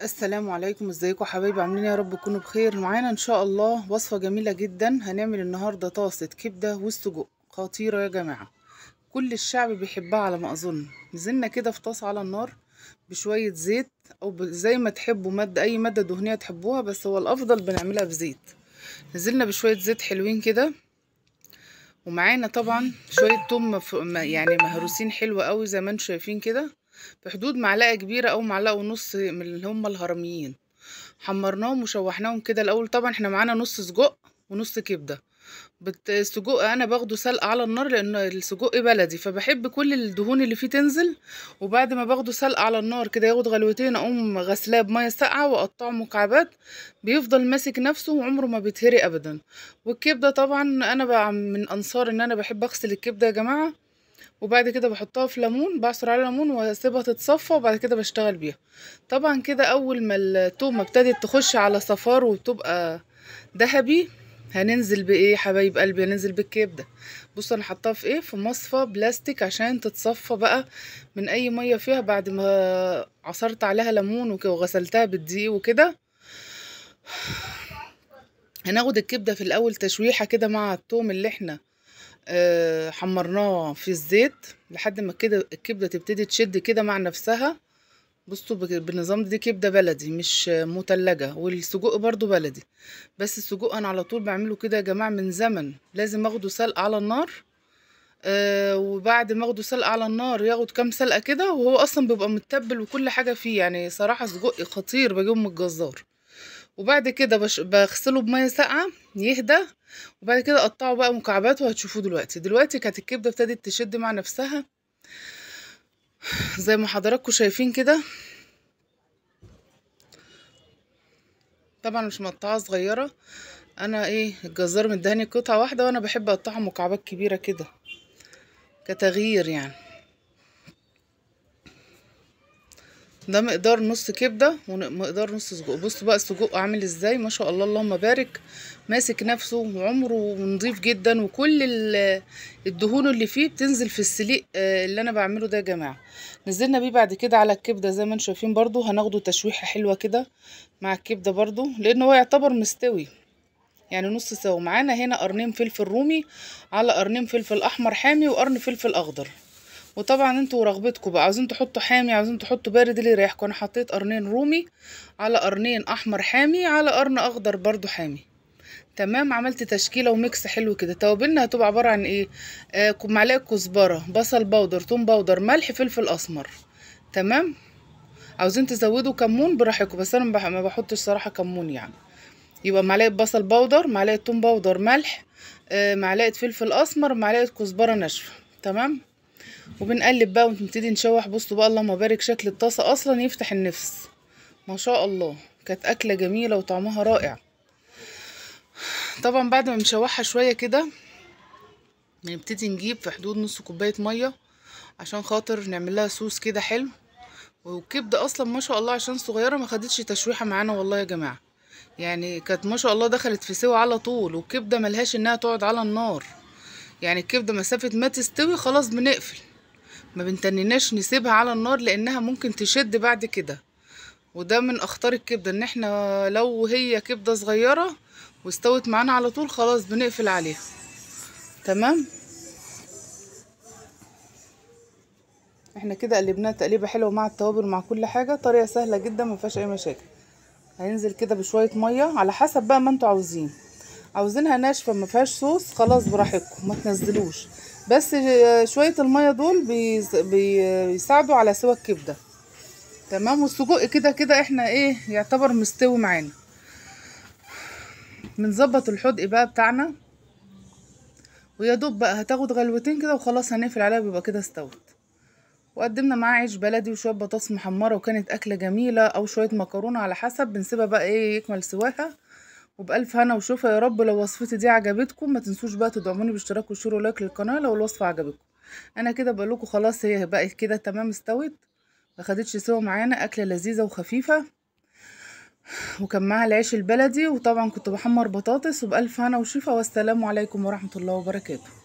السلام عليكم، ازيكم حبايبي؟ عاملين يا رب تكونوا بخير. معانا ان شاء الله وصفه جميلة جدا. هنعمل النهارده طاسه كبده والسجق خطيرة يا جماعة، كل الشعب بيحبها على ما اظن. نزلنا كده في طاسه على النار بشوية زيت او زي ما تحبوا، مادة اي مادة دهنية تحبوها، بس هو الافضل بنعملها بزيت. نزلنا بشوية زيت حلوين كده، ومعانا طبعا شوية توم يعني مهروسين حلو قوي زي ما انتم شايفين كده، بحدود معلقه كبيرة او معلقه ونص من اللي هم الهرميين. حمرناهم وشوحناهم كده الاول. طبعا احنا معانا نص سجق ونص كبده. السجق انا باخده سلقه على النار لان السجق بلدي، فبحب كل الدهون اللي فيه تنزل. وبعد ما باخده سلقه على النار كده ياخد غلوتين، اقوم غسلاه بميه ساقعه واقطعه مكعبات، بيفضل ماسك نفسه وعمره ما بيتهري ابدا. والكبده طبعا انا من انصار ان انا بحب اغسل الكبده يا جماعة، وبعد كده بحطها في ليمون، بعصر على ليمون واسيبها تتصفى، وبعد كده بشتغل بيها. طبعا كده اول ما التومه ابتدت تخش على صفار وبتبقى ذهبي، هننزل بايه حبايب قلبي؟ هننزل بالكبده. بصوا انا حطاها في ايه، في مصفى بلاستيك عشان تتصفى بقى من اي مية فيها، بعد ما عصرت عليها ليمون وغسلتها بالدقيق وكده. هناخد الكبده في الاول تشويحه كده مع التوم اللي احنا حمرناه في الزيت، لحد ما كده الكبده تبتدي تشد كده مع نفسها. بصوا بالنظام دي كبده بلدي مش متلجه، والسجق برضو بلدي، بس السجق انا على طول بعمله كده يا جماعة من زمن، لازم اخده سلقه على النار. وبعد ما اخده سلقه على النار ياخد كام سلقه كده، وهو اصلا بيبقى متبل وكل حاجة فيه، يعني صراحة سجق خطير بجيبه من الجزار. وبعد كده بغسله بميه ساقعه يهدى، وبعد كده اقطعه بقى مكعبات وهتشوفوه دلوقتي. دلوقتي كانت الكبده ابتدت تشد مع نفسها زي ما حضراتكم شايفين كده. طبعا مش مقطعه صغيرة، انا ايه الجزار مدهني قطعه واحدة، وانا بحب اقطعها مكعبات كبيرة كده كتغيير يعني. ده مقدار نص كبده ومقدار نص سجق. بصوا بقى السجق عامل ازاي، ما شاء الله اللهم بارك، ماسك نفسه وعمره نضيف جدا، وكل الدهون اللي فيه بتنزل في السليق اللي انا بعمله ده يا جماعة. نزلنا بيه بعد كده على الكبده زي ما انتم شايفين، برضو هناخده تشويحه حلوة كده مع الكبده برضو، لان هو يعتبر مستوي يعني نص سوا. معانا هنا قرنين فلفل رومي على قرنين فلفل احمر حامي وقرن فلفل اخضر، وطبعا انتوا ورغبتكم بقى، عاوزين تحطوا حامي عاوزين تحطوا بارد اللي يريحكم. انا حطيت قرنين رومي على قرنين احمر حامي على قرن اخضر برضو حامي. تمام، عملت تشكيله و mix حلو كده. توابلنا هتبقى عبارة عن ايه؟ معلقه كزبره، بصل powder، توم powder، ملح، فلفل اسمر. تمام، عاوزين تزودوا كمون براحتكم، بس انا ما بحطش صراحة كمون يعني. يبقى معلقه بصل powder، معلقه توم powder، ملح، معلقه فلفل اسمر، معلقه كزبره ناشفة. تمام، وبنقلب بقى ونبتدي نشوح. بصوا بقى اللهم بارك، شكل الطاسه اصلا يفتح النفس ما شاء الله. كانت اكله جميلة وطعمها رائع. طبعا بعد ما نشوحها شوية كده نبتدي نجيب في حدود نص كوباية مية عشان خاطر نعمل لها صوص كده حلو. والكبده اصلا ما شاء الله عشان صغيرة ما خدتش تشويحه معانا والله يا جماعة، يعني كانت ما شاء الله دخلت في سوا على طول. والكبده ملهاش انها تقعد على النار، يعني الكبده مسافة ما تستوي خلاص بنقفل، ما بنتنيناش نسيبها على النار لانها ممكن تشد بعد كده. وده من اخطار الكبده، ان احنا لو هي كبده صغيرة واستوت معانا على طول خلاص بنقفل عليها. تمام، احنا كده قلبناها تقليبه حلوة مع التوابل مع كل حاجة، طريقه سهلة جدا ما فيهاش اي مشاكل. هينزل كده بشوية مية على حسب بقى ما انتوا عاوزين. عاوزينها ناشفة ما فيهاش صوص خلاص براحتكم ما تنزلوش، بس شوية المية دول بيساعدوا على سوى الكبده. تمام، والسجق كده كده احنا ايه يعتبر مستوي معانا. بنظبط الحدق بقى بتاعنا، ويا دوب بقى هتاخد غلوتين كده وخلاص هنقفل عليها، بيبقى كده استوت. وقدمنا معاه عيش بلدي وشوية بطاطس محمرة، وكانت اكله جميلة، او شوية مكرونه على حسب، بنسيبها بقى ايه يكمل سواها. وبألف هنا وشوفها يا رب. لو وصفتي دي عجبتكم ما تنسوش بقى تدعموني باشتراك و share و like للقناة لو الوصفة عجبتكم. انا كده بقول لكم خلاص هي بقت كده تمام، استوت ما خدتش سوا معانا، اكله لذيذة وخفيفة، وكان معاها العيش البلدي، وطبعا كنت بحمر بطاطس. وبألف هنا وشفا، والسلام عليكم ورحمة الله وبركاته.